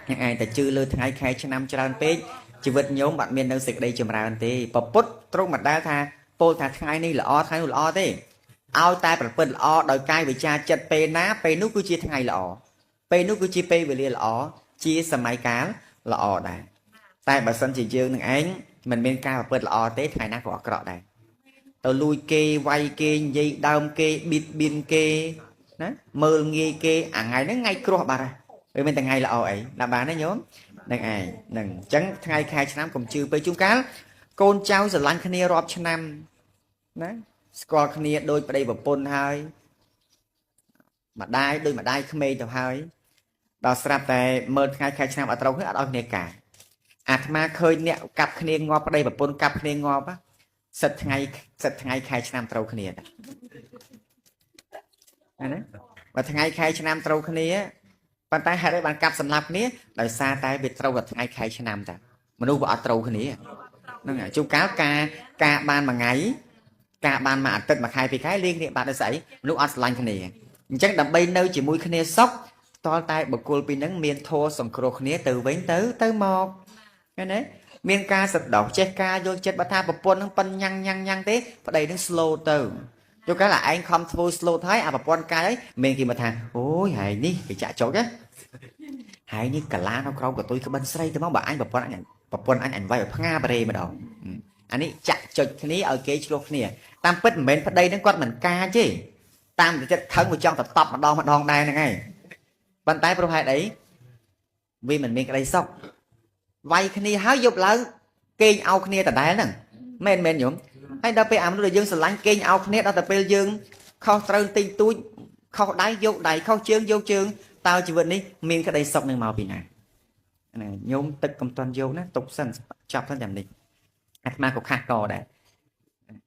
អ្នកឯងតែជឿលើថ្ងៃខែឆ្នាំច្រើនពេកជីវិតញោមអត់មាននៅសេចក្តីចម្រើនទេពពុទ្ធទ្រង់មិនដែលថាពោលថាថ្ងៃនេះល្អថ្ងៃនោះល្អទេឲ្យតែប្រព្រឹត្តល្អដោយកាយវិចារចិត្តពេលណាពេលនោះគឺជាថ្ងៃល្អពេលនោះគឺជាពេលវេលាល្អជាសម័យកាលល្អដែរតែបើសិនជាយើងនឹងឯងមិនមានការប្រព្រឹត្តល្អទេថ្ងៃណាក៏អាក្រក់ដែរទៅលួចគេវាយគេនិយាយដើមគេបៀតបៀនគេណាមើលងាយគេអាថ្ងៃហ្នឹងថ្ងៃគ្រោះបាត់ហើយវាមានតែថ្ងៃល្អអីដល់បានទេញោមនឹងឯងនឹងអញ្ចឹងថ្ងៃខែឆ្នាំកុំជឿពេកជួនកាលកូនចៅស្រឡាញ់គ្នារាប់ឆ្នាំណាស្គាល់គ្នាដូចប្តីប្រពន្ធហើយម្ដាយដូចម្ដាយក្មេងទៅហើយដល់ស្រាប់តែមើលថ្ងៃខែឆ្នាំអត់ត្រូវគ្នាអត់ឲ្យគ្នាការអាត្មាឃើញអ្នកកាប់គ្នាងាប់ប្តីប្រពន្ធកាប់គ្នាងាប់សិតថ្ងៃសិតថ្ងៃខែឆ្នាំត្រូវគ្នាណាណាបើថ្ងៃខែឆ្នាំត្រូវគ្នាប៉ុន្តែហេតុអីបានកាប់សម្លាប់គ្នាដោយសារតែវាត្រូវតែថ្ងៃខែឆ្នាំតាមនុស្សវាអត់ត្រូវគ្នាហ្នឹងហើយជួនកាលការការបានមួយថ្ងៃការបានមួយអាទិត្យមួយខែពីរខែលេងគ្នាបាត់ដោយស្អីមនុស្សអត់ស្រឡាញ់គ្នាអញ្ចឹងដើម្បីនៅជាមួយគ្នាសុខតលតែបុគ្គលពីរហ្នឹងមានធម៌សង្គ្រោះគ្នាទៅវិញទៅទៅមកឃើញទេមានការសន្តោសចេះការយល់ចិត្តបើថាប្រពន្ធហ្នឹងប៉ិនញ៉ាំងញ៉ាំងញ៉ាំងទេប្តីហ្នឹង slow ទៅជួនកាលឯងខំធ្វើ slow ហើយអាប្រពន្ធកាយហើយមានគេមកថាអូយហើយនេះគេចាក់ចុកណាហើយនេះកាឡានៅក្រោមកតុយក្បិនស្រីទៅមកបើអញប្រពន្ធអញប្រពន្ធអញអញវាយឲ្យផ្ងាបរេម្ដងអានេះចាក់ចុចគ្នាឲ្យគេឆ្លោះគ្នាតាមពិតមិនមែនប្តីហ្នឹងគាត់មិនកាចទេតាមចិត្តខឹងវាចង់ទៅតប់ម្ដងម្ដងដែរហ្នឹងឯងប៉ុន្តែព្រោះហេតុអីវាមិនមានក្តីសុខវាយគ្នាហើយយប់ឡើងគេងអោគ្នាដដែលហ្នឹងមែនមែនញោមហើយដល់ពេលអាមនុស្សដែលយើងស្រឡាញ់គេងអោគ្នាដល់តែពេលយើងខុសត្រូវតិចតួចខុសដៃយកដៃខុសជើងយកជើងតើជីវិតនេះមានក្តីសុខនឹងមកពីណាហ្នឹងញោមទឹកកុំតន់យកណាទុកសិនចាប់សិនចាំនេះអាត្មាក៏ខាស់កដែរ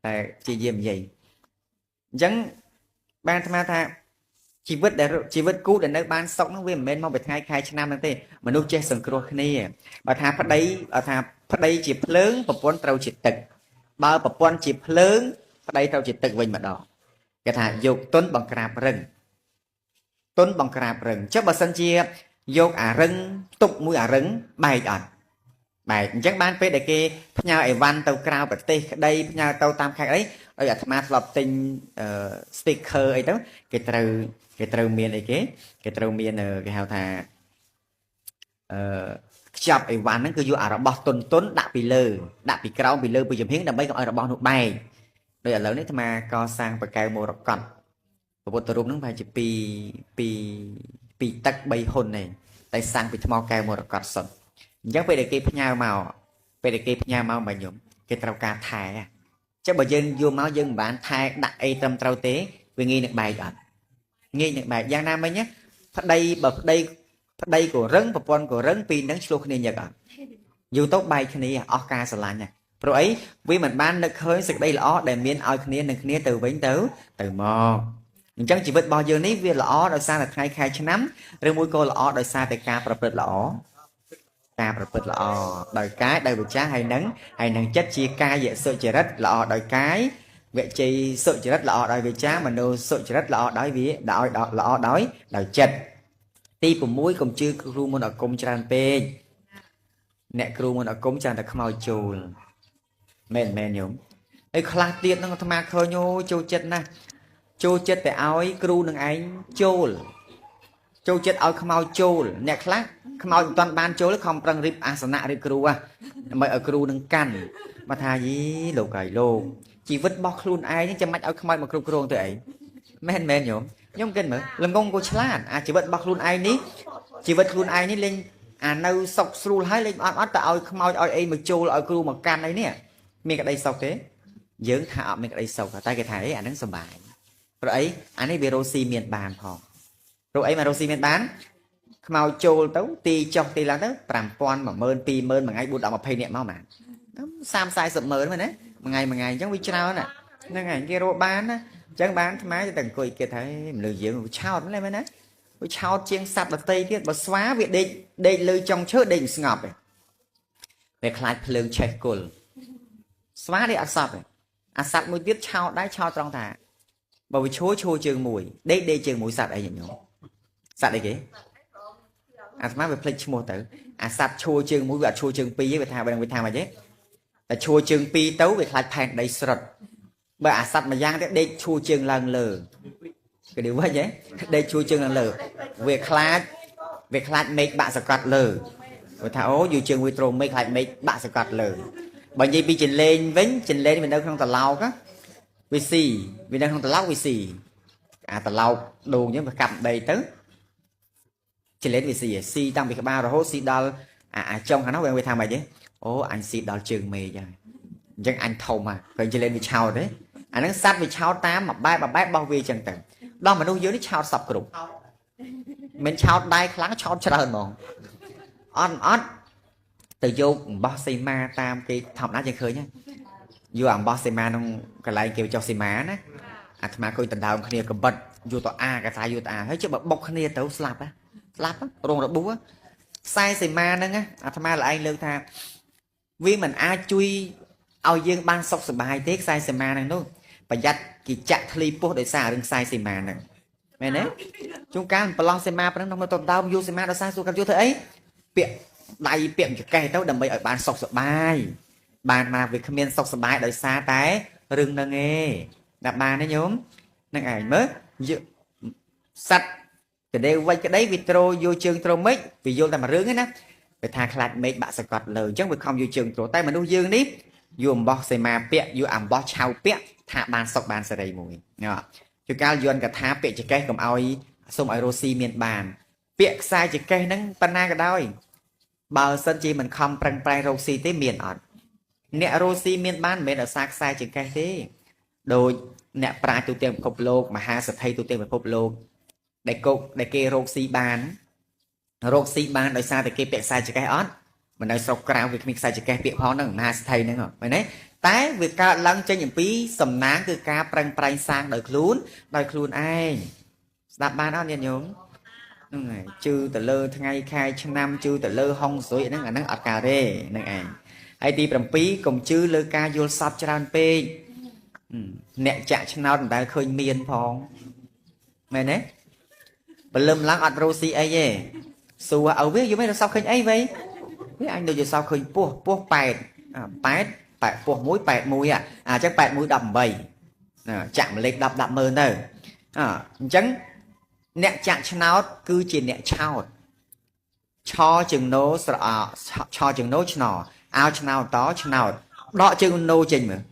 តែព្យាយាមនិយាយអញ្ចឹងបានអាត្មាថាជីវិតដែលជីវិតគូដែលនៅបានសុខហ្នឹងវាមិនមែនមកពីថ្ងៃខែឆ្នាំហ្នឹងទេមនុស្សចេះសង្គ្រោះគ្នាបើថាប្តីបើថាប្តីជាភ្លើងប្រពន្ធត្រូវជាទឹកបើប្រពន្ធជាភ្លើងប្តីត្រូវជាទឹកវិញម្ដងគេថាយកទុនបង្ក្រាបរឹងទុនបង្ក្រាបរឹងចុះបើសិនជាយកអារឹងទុកមួយអារឹងបែកអត់បែកអញ្ចឹងបានពេលដែលគេផ្ញើអីវ៉ាន់ទៅក្រៅប្រទេសក្តីផ្ញើទៅតាមខេត្តអីដោយអាត្មាធ្លាប់ទិញ sticker អីទៅគេត្រូវគេត្រូវមានអីគេគេត្រូវមានគេហៅថាអឺខ្ចប់អីវ៉ាន់ហ្នឹងគឺយកអារបស់តុនតុនដាក់ពីលើដាក់ពីក្រោមពីលើពីចំហៀងដើម្បីកុំឲ្យរបស់នោះបែកដោយឥឡូវនេះអាត្មាកសាងបកែវមរកតពុទ្ធរូបហ្នឹងប្រហែលជា2 2 2ទឹក3ហ៊ុនទេតែសាងពីថ្មកែវមរកតសុទ្ធអញ្ចឹងពេលដែលគេផ្ញើមកពេលដែលគេផ្ញើមកមកញោមគេត្រូវការថែចឹងបើយើងយកមកយើងមិនបានថែដាក់អីត្រឹមត្រូវទេវាងាយនឹងបែកអត់ងាយនឹងបែកយ៉ាងណាមិញណាប្តីបើប្តីប្តីក៏រឹងប្រពន្ធក៏រឹងពីរនឹងឆ្លោះគ្នាញឹកអត់យូរទៅបែកគ្នាអស់ការស្រឡាញ់ព្រោះអីវាមិនបាននឹកឃើញសេចក្តីល្អដែលមានឲ្យគ្នានឹងគ្នាទៅវិញទៅទៅមកអញ្ចឹងជីវិតរបស់យើងនេះវាល្អដោយសារតែថ្ងៃខែឆ្នាំឬមួយក៏ល្អដោយសារតែការប្រព្រឹត្តល្អការប្រព្រឹត្តល្អដោយកាយដោយវិចារហើយនឹងហើយនឹងចិត្តជាកាយសុចរិតល្អដោយកាយវជ័យសុចរិតល្អដោយវិចារមនោសុចរិតល្អដោយវាដោយល្អដោយដោយចិត្តទី6កុំជឿគ្រូមន្តអាគមច្រើនពេកអ្នកគ្រូមន្តអាគមច្រើនតែខ្មោចចូលមែនមែនញោមហើយខ្លះទៀតហ្នឹងអាត្មាឃើញអូចូលចិត្តណាស់ចូលចិត្តតែឲ្យគ្រូនឹងឯងចូលចូលចិត្តឲ្យខ្មោចចូលអ្នកខ្លះខ្មោចមិនទាន់បានចូលខំប្រឹងរៀបអាសនៈរៀបគ្រូដើម្បីឲ្យគ្រូនឹងកាន់មកថាយីលោកហើយលោកជីវិតរបស់ខ្លួនឯងចាំបាច់ឲ្យខ្មោចមកគ្រប់គ្រងទៅអីមែនមែនញោមខ្ញុំគិតមើលល្ងងក៏ឆ្លាតអាជីវិតរបស់ខ្លួនឯងនេះជីវិតខ្លួនឯងនេះលេងអានៅសុកស្រួលហើយលេងអត់អត់ទៅឲ្យខ្មោចឲ្យអីមកចូលឲ្យគ្រូមកកាន់អីនេះមានក្តីសុខទេយើងថាអត់មានក្តីសុខតែគេថាអីអាហ្នឹងសុបាយព្រោះអីអានេះវារស់ស៊ីមានបានផងព្រោះអីមករស់ស៊ីមានបានខ្មោចចូលទៅទីចុះទីឡើងទៅ5000 10000 20000មួយថ្ងៃ4 10 20នាក់មកបាន30 40ម៉ឺនមែនទេមួយថ្ងៃមួយថ្ងៃអញ្ចឹងវាច្រើនណាហ្នឹងហើយគេរកបានណាអញ្ចឹងបានអាត្មាទៅអង្គុយគិតថាមនុស្សយើងវាឆោតមែនទេណាវាឆោតជាងសត្វដតីទៀតបើស្វាវាដេកដេកលើចុងឈើដេកមិនស្ងប់ទេវាខ្លាចភ្លើងឆេះគល់ស្វានេះអត់សប់ទេអាសត្វមួយទៀតឆោតដែរឆោតត្រង់ថាបើវាឈួរឈួរជើងមួយដេកដេកជើងមួយសត្វអីញញោមសត្វអីគេ អាត្មាវាភ្លេចឈ្មោះទៅអាសត្វឈួរជើងមួយវាអត់ឈួរជើងពីរទេវាថាបើនឹងវាថាម៉េចទេតែឈួរជើងពីរទៅវាខ្លាចផែនដីស្រុតបើអាសត្វមួយយ៉ាងទៀតដេកឈួរជើងឡើងលើគេនិយាយវិញហ៎ដេកឈួរជើងឡើងលើវាខ្លាចវាខ្លាចមេឃបាក់សកត់លើវាថាអូយូរជើងវាត្រមេឃខ្លាចមេឃបាក់សកត់លើបើនិយាយពីចលេងវិញចលេងវានៅក្នុងតឡោកវាស៊ីវានៅក្នុងតឡោកវាស៊ីអាតឡោកដូងអញ្ចឹងវាកាប់ដីទៅចលេងវាស៊ីស៊ីតាំងពីក្បាលរហូតស៊ីដល់អាចុងខាងនោះវាថាម៉េចទេអូអញស៊ីដល់ជើងមេឃហើយអញ្ចឹងអញធំហ่ะឃើញចលេងវាឆោតទេអាហ្នឹងសត្វវាឆោតតាមមួយបែបមួយបែបរបស់វាអញ្ចឹងទៅដល់មនុស្សយើងនេះឆោតសពគ្រប់មិនឆោតដែរខ្លាំងឆោតច្រើនហ្មងអត់អត់ទៅយកអំបោះសីមាតាមគេធម្មតាយើងឃើញហ្នឹងយកអំបោះសីមាក្នុងកន្លែងគេចុះសីមាណាអាត្មាឃើញដណ្ដើមគ្នាកបិតយកទៅអាកថាយកទៅអាហើយជិះបើបុកគ្នាទៅស្លាប់ហ៎ស្លាប់រងរបួសខ្សែសីមាហ្នឹងអាត្មាល្អឯងលើកថាវាមិនអាចជួយឲ្យយើងបានសុខសប្បាយទេខ្សែសីមាហ្នឹងនោះប្រយ័ត្នគេចាក់ធ្លីពោះដោយសាររឿងខ្សែសីមាហ្នឹងមែនទេជួនកាលប្រឡោះសីមាប៉ុណ្ណឹងទៅដើមយកសីមាដោយសារសួរកាត់យកធ្វើអីពាក់ដៃពាក់ចកេះទៅដើម្បីឲ្យបានសុខសប្បាយបានមកវាគ្មានសុខសប្បាយដោយសារតែរឿងហ្នឹងឯងដាក់បានទេញោមហ្នឹងឯងមើលសត្វកដេវិចក្តីវាត្រូយកជើងត្រូមេឃវាយល់តែមួយរឿងឯណាវាថាខ្លាចមេឃបាក់សកត់លើអញ្ចឹងវាខំយកជើងត្រូតែមនុស្សយើងនេះយកអំបោះសីមាពាក់យកអំបោះឆៅពាក់ថាបានសុខបានសេរីមួយជួនកាលយន្តកថាពាក្យចកេះកុំឲ្យសូមឲ្យរស់ស៊ីមានបានពាក្យខ្សែចកេះហ្នឹងប៉ុណ្ណាក៏ដោយបើសិនជាមិនខំប្រឹងប្រែងរកស៊ីទេមានអត់អ្នករកស៊ីមានបានមិនមែនដោយសារខ្សែចកេះទេដោយអ្នកប្រាជ្ញទូទាំងពិភពលោកមហាសេដ្ឋីទូទាំងពិភពលោកដែលកុកដែលគេរកស៊ីបានរកស៊ីបានដោយសារតែគេពាក់ខ្សែចកេះអត់មិននៅស្រុកក្រៅវាគ្មានខ្សែចកេះពាក្យផងហ្នឹងមហាសេដ្ឋីហ្នឹងមែនទេតែវាកើតឡើងចេញអំពីសំណាងគឺការប្រឹងប្រែងសាងដោយខ្លួនដោយខ្លួនឯងស្ដាប់បានអត់ញាតិញោមហ្នឹងហើយជឿទៅលើថ្ងៃខែឆ្នាំជឿទៅលើហុងស៊ុយហ្នឹងអាហ្នឹងអត់កើតទេហ្នឹងឯងហើយទី7កុំជឿលើការយល់សពច្រើនពេកអ្នកចាក់ឆ្នោតមិនដែលឃើញមានផងមែនទេព្រលឹមឡើងអត់រស់ស៊ីអីទេសួរឲ្យវាយល់មិនរសោកឃើញអីវ៉េវាអញដូចយល់សោកឃើញពោះពោះ8 8 8ពោះ1 81អាអញ្ចឹង81 18ចាក់ម្លេខ10 100000ទៅអញ្ចឹងអ្នកចាក់ឆ្នោតគឺជាអ្នកឆោតឆជើងណូស្រអឆជើងណូឆ្នោអោឆ្នោតឆ្នោតដកជើងណូចេញមើល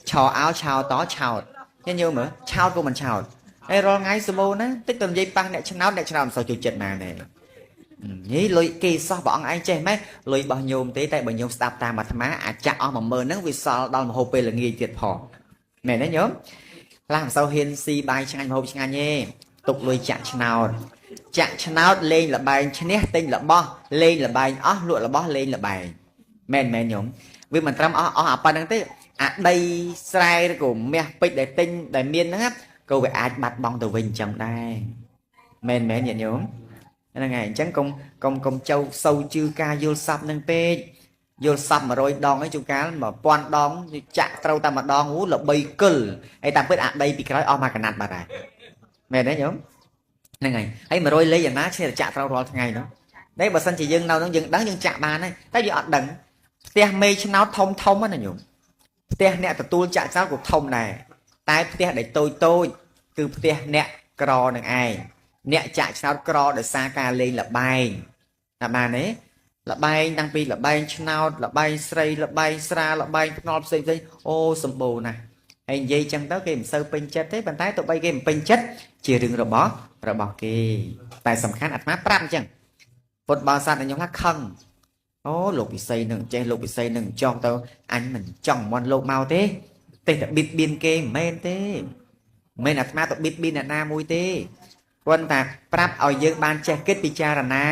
ឆអោឆោតឆោតញញមើលឆោតក៏មិនឆោតហើយរាល់ថ្ងៃសម្បូរណាតិចតែនិយាយប៉ះអ្នកឆ្នោតអ្នកឆ្នោតមិនសូវចូលចិត្តណាទេនេះលុយគេសោះព្រះអង្គឯងចេះម៉េះលុយរបស់ញោមទេតែបើញោមស្ដាប់តាមអាត្មាអាចចាក់អស់10000ហ្នឹងវាសល់ដល់មហូបពេលល្ងាចទៀតផងមែនទេញោមខ្លះមិនសូវហ៊ានស៊ីបាយឆ្ងាញ់មហូបឆ្ងាញ់ទេទុកលុយចាក់ឆ្នោតចាក់ឆ្នោតលេងលបែងឈ្នះទិញរបស់លេងលបែងអស់លក់របស់លេងលបែងមែនមែនញោមវាមិនត្រឹមអស់អស់អាប៉ុណ្្នឹងទេអាដីស្រែឬក៏មាសពេជ្រដែលទិញដែលមានហ្នឹងក៏វាអាចបាត់បង់ទៅវិញអញ្ចឹងដែរមែនមែនញាតិញោមហ្នឹងហើយអញ្ចឹងកុំកុំកុំចូលសូវជឿការយល់សពនឹងពេកយល់សព100ដងអីជួនកាល1000ដងចាក់ត្រូវតែម្ដងអូល្បីកិលហើយតាមពិតអាដីពីក្រោយអស់មកកណាត់បាត់ហើយមែនទេញោមហ្នឹងហើយហើយ100លេខយ៉ាងណាឈ្នះចាក់ត្រូវរាល់ថ្ងៃនោះតែបើសិនជាយើងនៅហ្នឹងយើងដឹងយើងចាក់បានហើយតែយើងអត់ដឹងផ្ទះមេឆ្នោតធំធំណាញោមផ្ទះអ្នកទទួលចាក់ចោលក៏ធំដែរតែផ្ទះដែលតូចតូចគឺផ្ទះអ្នកក្រនឹងឯងអ្នកចាក់ឆ្នោតក្រដោយសារការលេងលបែងតាមបានទេលបែងតាំងពីលបែងឆ្នោតលបែងស្រីលបែងស្រាលបែងភ្នល់ផ្សេងផ្សេងអូសម្បូរណាស់ហើយនិយាយចឹងទៅគេមិនសូវពេញចិត្តទេប៉ុន្តែទោះបីគេមិនពេញចិត្តជារឿងរបស់គេតែសំខាន់អាត្មាប្រាប់អញ្ចឹងពុទ្ធបរិស័ទខ្ញុំថាខឹងអូលោកពិសីនឹងចេះលោកពិសីនឹងចង់ទៅអញមិនចង់មន់លោកមកទេទេតែបៀតបៀនគេមិនមែនទេមិនអាត្មាទៅបៀតបៀនអ្នកណាមួយទេគ្រាន់តែប្រាប់ឲ្យយើងបានចេះគិតពិចារណា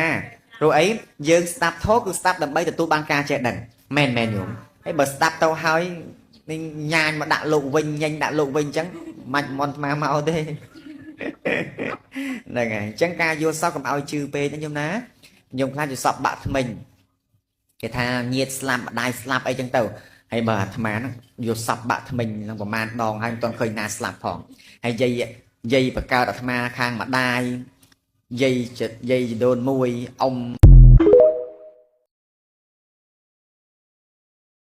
ព្រោះអីយើងស្ដាប់ធម៌គឺស្ដាប់ដើម្បីទទួលបានការចេះដឹងមែនមែនញោមហើយបើស្ដាប់ទៅហើយនឹងញ៉ាញមកដាក់លោកវិញញញដាក់លោកវិញអញ្ចឹងមិនមន់អាត្មាមកទេហ្នឹងហើយអញ្ចឹងការយល់សពកុំឲ្យជឿពេកណាញោមណាញោមខ្លះយល់សពបាក់ថ្មិញគេថាញាតស្លាប់ម្ដាយស្លាប់អីចឹងទៅហើយបើអាត្មាហ្នឹងយល់សពបាក់ថ្មិញនឹងប្រហែលដងហើយមិនទាន់ឃើញណាស្លាប់ផងហើយយាយបកើតអាត្មាខាងម្ដាយ យាយយាយជីដូនមួយអ៊ំ